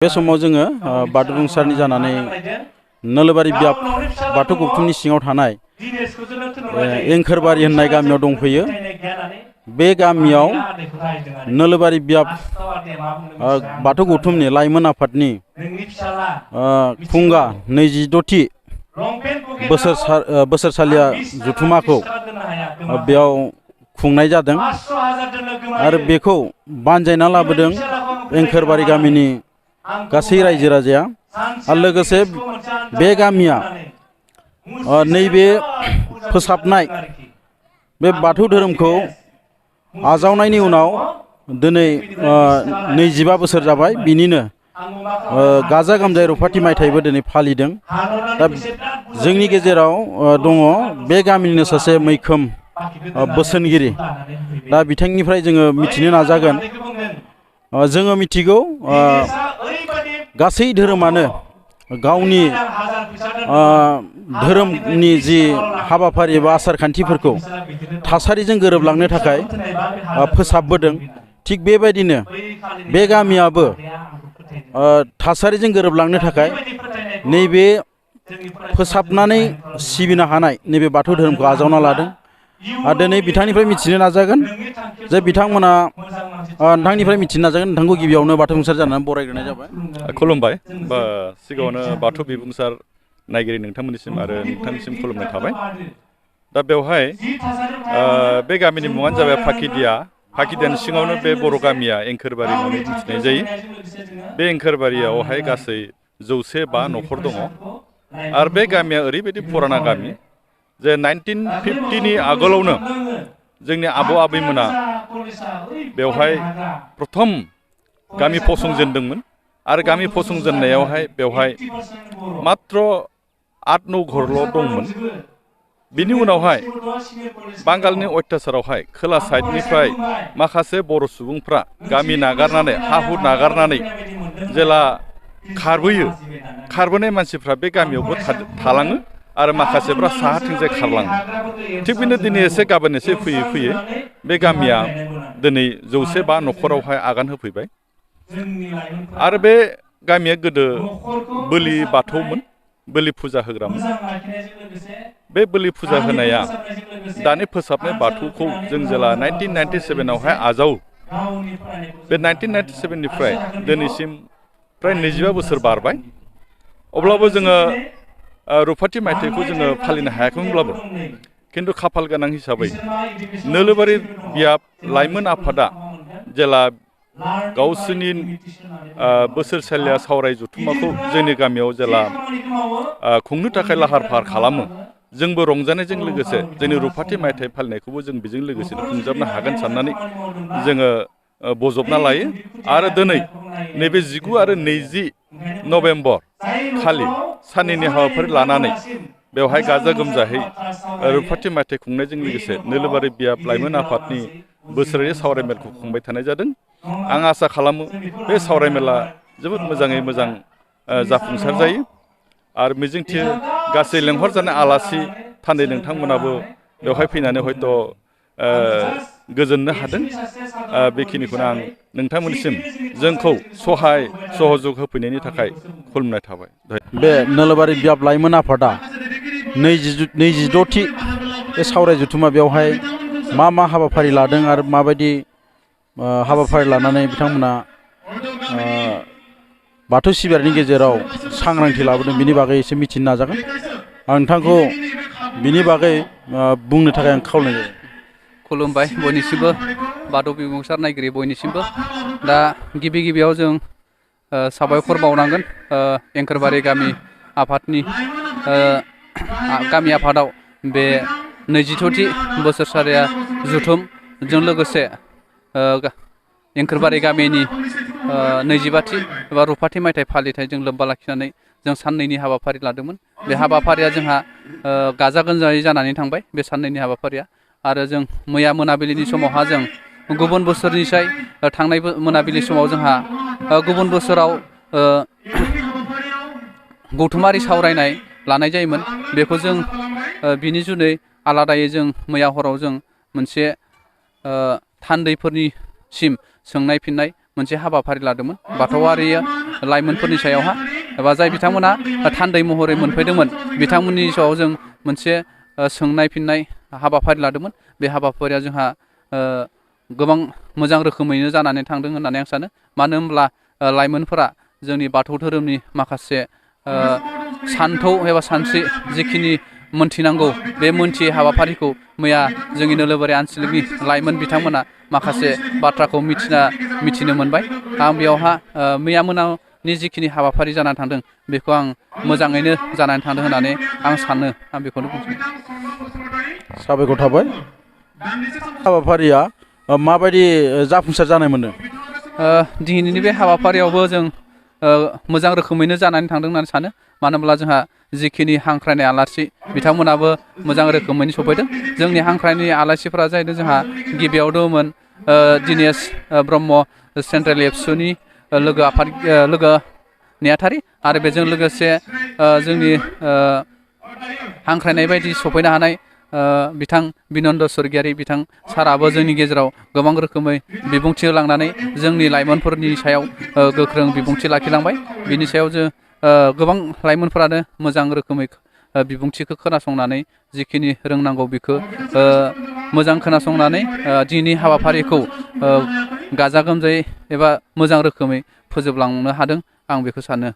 बे समाव जोङो बाथौ रुंसारनि जानानै नोलोबारि बियाब बाथौ गौथुमनि सिङाव थानाय एंखोरबारि होननाय गामियाव दंफैयो। बे गामियाव नोलोबारि बियाब बाथौ गौथुमनि लाइमोन आफादनि खुंगा 26थि बोसोरसालिया जथुमाखौ बेयाव खुंनाय जादों आरो बेखौ बानजायना लाबोदों एंखोरबारि गामिनि गासै रायजो राजाया आरो लोगोसे बे गामिया नैबे फोसाबनाय बे बाथौ धोरोमखौ आजावनायनि उनाव दिनै 25 बोसोर जाबाय। बिनिनो गाजा गोमजायै रुफाथि मायथाइबो दिनै फालिदों। दा जोंनि गेजेराव दङ बे गामिनिनो सासे मैखोम बोसोनगिरि। दा बिथांनिफ्राय जोङो मिथिनो नाजागोन। जोङो मिथिगौ गासै धोरोमानो गावनि धोरोमनि जि हाबाफारि एबा आसार खान्थिफोरखौ थासारिजों गोरोबलांनो थाखाय फोसाबबोदों। थिग बेबायदिनो बे गामियाबो थासारिजों गोरोबलांनो थाखाय नैबे फोसाबनानै सिबिनो हानाय नैबे बाथौ धोरोमखौ आजावना लादों। आरो दिनै बिथांनिफ्राय मिथिनो नाजागोन जे बिथांमोना नोंथांनिफ्राय मिथिनो नाजागोन। नोंथांखौ गिबियावनो बाथौ रुंसार जानानै बरायग्रोनाय जाबाय। खुलुमबाय। सिगाङावनो बाथौ बिबुंसार नायगिरि नोंथांमोननिसिम आरो नोंथांनिसिम खुलुमनाय थाबाय। दा बेवहाय बे गामिनि मुङानो जाबाय फाकिदियानि सिङावनो बे बर' गामिया एंखोरबारि होननानै मिथिनाय जायो। बे एंखोरबारियावहाय गासै 105 न'खर दङ आरो बे गामिया ओरैबायदि पुराना गामि जे 1950नि आगोलावनो जोंनि आबौ आबैमोना बेवहाय प्रथम गामि फसंजेनदोंमोन आरो गामि फसंजेननायावहाय बेवहाय मात्र 8-9 घरल' दंमोन। बिनि उनावहाय बांगालनि अयथासारावहाय खोला साइडनिफ्राय माखासे बर' सुबुंफ्रा गामि नागारनानै हा-हु नागारनानै जेला खारबोनाय मानसिफ्रा बे गामियावबो थालाङो आरो माखासेफ्रा साहाथिंजाय खारलाङो। थिग बेनो दिनै एसे गाबोन एसे फैयै फैयै बे गामिया दिनै 105 न'खरावहाय आगान होफैबाय। आरो बे गामिया गोदो बोलि बाथौमोन, बोलि फुजा होग्रामोन। बे बोलि फुजा होनाया दानि फोसाबनाय बाथौखौ जों जेला 1997आवहाय आजावो, बे 1997निफ्राय दिनैसिम फ्राय 25 बोसोर बारबाय। अब्लाबो जोङो रुफाथि मायथाइखौ जोङो फालिनो हायाखैमोनब्लाबो खिन्थु खाफाल गोनां हिसाबै नोलोबारि बियाब लाइमोन आफादा जेला गावसोरनि बोसोरसालिया सावराय जथुम्माखौ जोंनि गामियाव जेला खुंनो थाखाय लाहार फाहार खालामो, जोंबो रंजानायजों लोगोसे जोंनि रुफाथि मायथाइ फालिनायखौबो जों बेजों लोगोसेनो खुंजाबनो हागोन साननानै जोङो बजबना लायो। आरो दिनै नैबे 19 आरो 20 नभेम्बर खालि साननैनि हाबाफारि लानानै बेवहाय गाजा गोमजायै रुफाथि मायथाइ खुंनायजों लोगोसे नोलोबारि बियाब लाइमोन आफादनि बोसोरारि सावरायमेलखौ खुंबाय थानाय जादों। आं आसा खालामो बे सावरायमेला जोबोद मोजाङै मोजां जाफुंसार जायो आरो मिजिंथियो गासै लेंहरजानाय आलासि थान्दै नोंथांमोनाबो बेवहाय फैनानै हयथ' गोजोननो हादों। बेखिनिखौनो आं नोंथांमोननिसिम जोंखौ सहाय सहजुग होफैनायनि थाखाय खुलुमनाय थाबाय। बे नोलोबारि बियाब लाइमोन आफादा 26थि बे सावराय जथुम्मा बेवहाय मा हाबाफारि लादों आरो माबायदि हाबाफारि लानानै बिथांमोना बाथौ सिबियारिनि गेजेराव सांग्रांथि लाबोदों बिनि बागै एसे मिथिनो नाजागोन। आं नोंथांखौ बिनि बागै बुंनो थाखाय आं खावलायनाय जायो। खुलुमबाय बयनिसिमबो, बाथौ बिबुंसार नायगिरि बयनिसिमबो। दा गिबियाव जों साबायखर बावनांगोन एंखोरबारि गामि आफादनि गामि आफादाव बे 26थि बोसोरसालिया जथुमजों लोगोसे एंखोरबारि गामिनि 25थि एबा रुफाथि मायथाइ फालिथायजों लोब्बा लाखिनानै जों साननैनि हाबाफारि लादोंमोन। बे हाबाफारिया जोंहा गाजा गोमजायै जानानै थांबाय बे साननैनि हाबाफारिया। आरो जों मैया मोनाबिलिनि समावहा जों गुबुन बोसोरनिसाय थांनाय मोनाबिलि समाव जोंहा गुबुन बोसोराव गौथुमारि सावरायनाय लानाय जायोमोन। बेखौ जों बिनि जुनै आलादायै जों मैया हराव जों मोनसे थान्दैफोरनिसिम सोंनाय फिन्नाय मोनसे हाबाफारि लादोंमोन बाथौआरि लाइमोनफोरनि सायावहा एबा जाय बिथांमोना थान्दै महरै मोनफैदोंमोन बिथांमोननि सायाव जों मोनसे सोंनाय फिननाय हाबाफारि लादोंमोन। बे हाबाफारिया जोंहा गोबां मोजां रोखोमैनो जानानै थांदों होननानै आं सानो। मानो होनब्ला लाइमोनफोरा जोंनि बाथौ धोरोमनि माखासे सान्थौ एबा सानस्रि जिखिनि मोनथिनांगौ बे मोनथियै हाबाफारिखौ मैया जोंनि नोलोबारि आनसलिकनि लाइमोन बिथांमोना माखासे बाथ्राखौ मिथिनो मोनबाय। आं बेयावहा मैया मोनानि जिखिनि हाबाफारि जानानै थांदों बेखौ आं मोजाङैनो जानानै थांदों होननानै आं सानो। आं बेखौनो बुंसै। साबायखर थाबाय। हाबाफारिया माबायदि जाफुंसार जानाय मोनदों? दिनैनि बे हाबाफारियावबो जों मोजां रोखोमैनो जानानै थांदों होननानै सानो। मानो होनब्ला जोंहा जिखिनि हांख्रायनाय आलासि बिथांमोनाबो मोजां रोखोमैनो सफैदों। जोंनि हांख्रायनाय आलासिफोरा जाहैदों जोंहा गिबियाव दंमोन दिनेश ब्रह्म सेन्ट्रेल एबसुनि लोगो नेहाथारि आरो बेजों लोगोसे जोंनि हांख्रायनाय बायदि सफैनो हानाय बिथां बिनन्द स्वर्गियारि बिथां साराबो जोंनि गेजेराव गोबां रोखोमै बिबुंथि होलांनानै जोंनि लाइमोनफोरनि सायाव गोख्रों बिबुंथि लाखिलांबाय। बिनि सायाव जों गोबां लाइमोनफोरानो मोजां रोखोमै बिबुंथिखौ खोनासंनानै जिखिनि रोंनांगौ बेखौ मोजां खोनासंनानै दिनैनि हाबाफारिखौ गाजा गोमजायै एबा मोजां रोखोमै फोजोबलांनो हादों। आं बेखौ सानो।